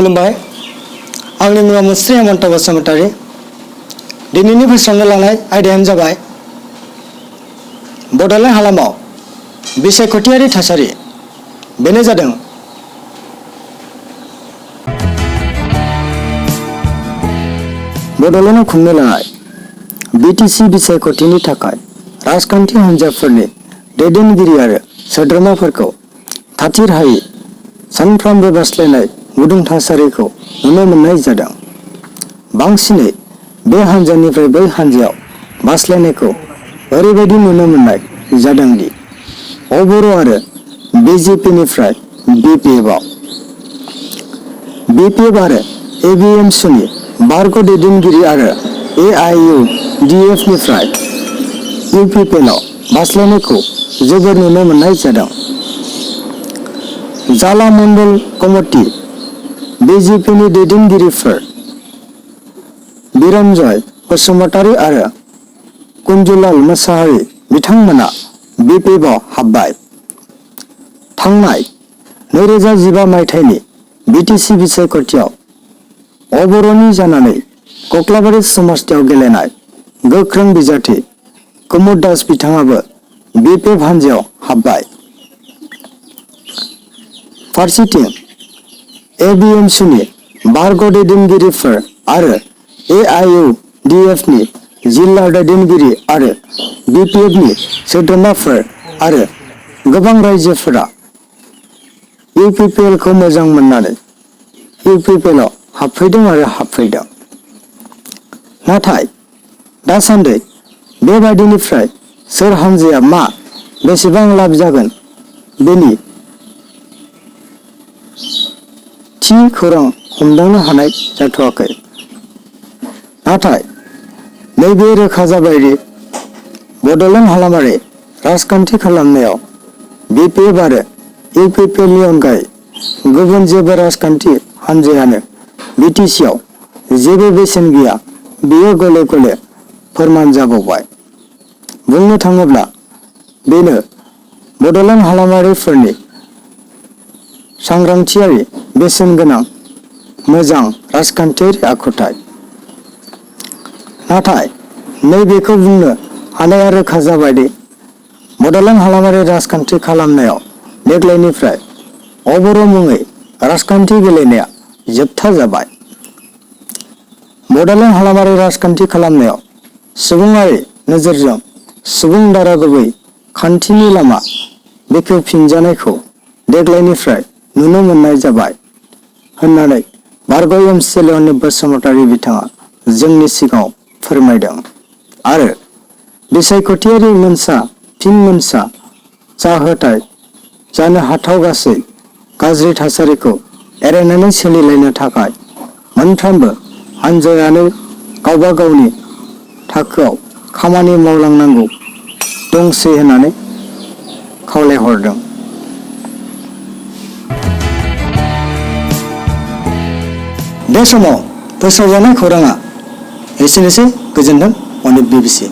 खुलुमबाय। आंनि मुङा मुस्रि हेमन्त बसुमतारी। दिनैनि फोसावनो लानाय आयदायानो जाबाय बड'लेण्ड हालामाव बिसायख'थियारि थासारि। बेनो जादों बड'लेण्डआव खुंनो लानाय बिटिसि बिसायख'थिनि थाखाय राजखान्थि हान्जाफोरनि दैदेनगिरि आरो सोद्रोमाफोरखौ थाथिर हायै सानफ्रोमबो बास्लायनाय गुदुं थासारिखौ नुनो मोननाय जादों। बांसिनै बे हान्जानिफ्राय बै हान्जायाव बास्लायनायखौ ओरैबायदि नुनो मोननाय जादोंदि अबर' आरो बिजेपिनिफ्राय बिपिएफआव, बिपिएफ आरो एबिएमसुनि बारग' दैदेनगिरि आरो एआइइउडिएफनिफ्राय इउपिपिएलआव बास्लायनायखौ जोबोर नुनो मोननाय जादों। जाला मण्डल कमिटि बिजेपिनि दैदेनगिरिफोर बिरन्जय बसुमतारी आरो कुन्जुलाल मोसाहारि बिथांमोना बिपिएफआव हाबबाय। थांनाय 2015 मायथाइनि बिटिसि बिसायख'थियाव अबर'नि जानानै कक्लाबारि समस्तियाव गेलेनाय गोख्रों बिजाथि कुमुद दास बिथाङाबो बिपिएफ हान्जायाव हाबबाय। फारसेथिं एबिएमसुनि बारग' दैदेनगिरिफोर आरो एआइइउडिएफनि जिल्ला दैदेनगिरि आरो बिपिएफनि सोद्रोमाफोर आरो गोबां रायजोफोरा इउपिपिएलखौ मोजां मोननानै इउपिपिएलआव हाबफैदों आरो हाबफैदों। नाथाय दासान्दि बेबादिनिफ्राय सोर हान्जाया मा बेसेबां लाब जागोन बेनि थि खौरां हमदांनो हानाय जाथ'वाखै। नाथाय नैबे रोखा जाबायदि बड'लेण्ड हालामारि राजखान्थि खालामनायाव बिपिएफ आरो इउपिपिएलनि अनगायै गुबुन जेबो राजखान्थि हान्जायानो बिटिसिआव जेबो बेसेन गैया, बेयो गले गले फोरमान जाबावबाय। बुंनो थाङोब्ला बेनो बड'लेण्ड हालामारिफोरनि सांग्रांथियारि बेसेन गोनां मोजां राजखान्थियारि आखुथाय। नाथाय नैबेखौ बुंनो हानाया रोखा जाबायदि बड'लेण्ड हालामारि राजखान्थि खालामनायाव देग्लायनिफ्राय अबर' मुङै राजखान्थि गेलेनाया जोबथा जाबाय। बड'लेण्ड हालामारि राजखान्थि खालामनायाव सुबुङारि नोजोरजों सुबुं दारा गुबै खान्थिनि लामा बेखेवफिनजानायखौ देग्लायनिफ्राय नुनो मोननाय जाबाय होननानै बारग' एमसिएल अनिल बसुमतारी बिथाङा जोंनि सिगाङाव फोरमायदों आरो बिसायख'थियारि फिन मोनसा जाहोथाय जानो हाथाव गासै गाज्रि थासारिखौ एरायनानै सोलिलायनो थाखाय मोनफ्रोमबो हान्जायानो गावबा गावनि थाखोआव खामानि मावलांनांगौ दंसै होननानै खावलायहरदों। बे समाव फोसावजानाय खौराङा एसेनोसै। गोजोनथों। अनिल बिबिसि।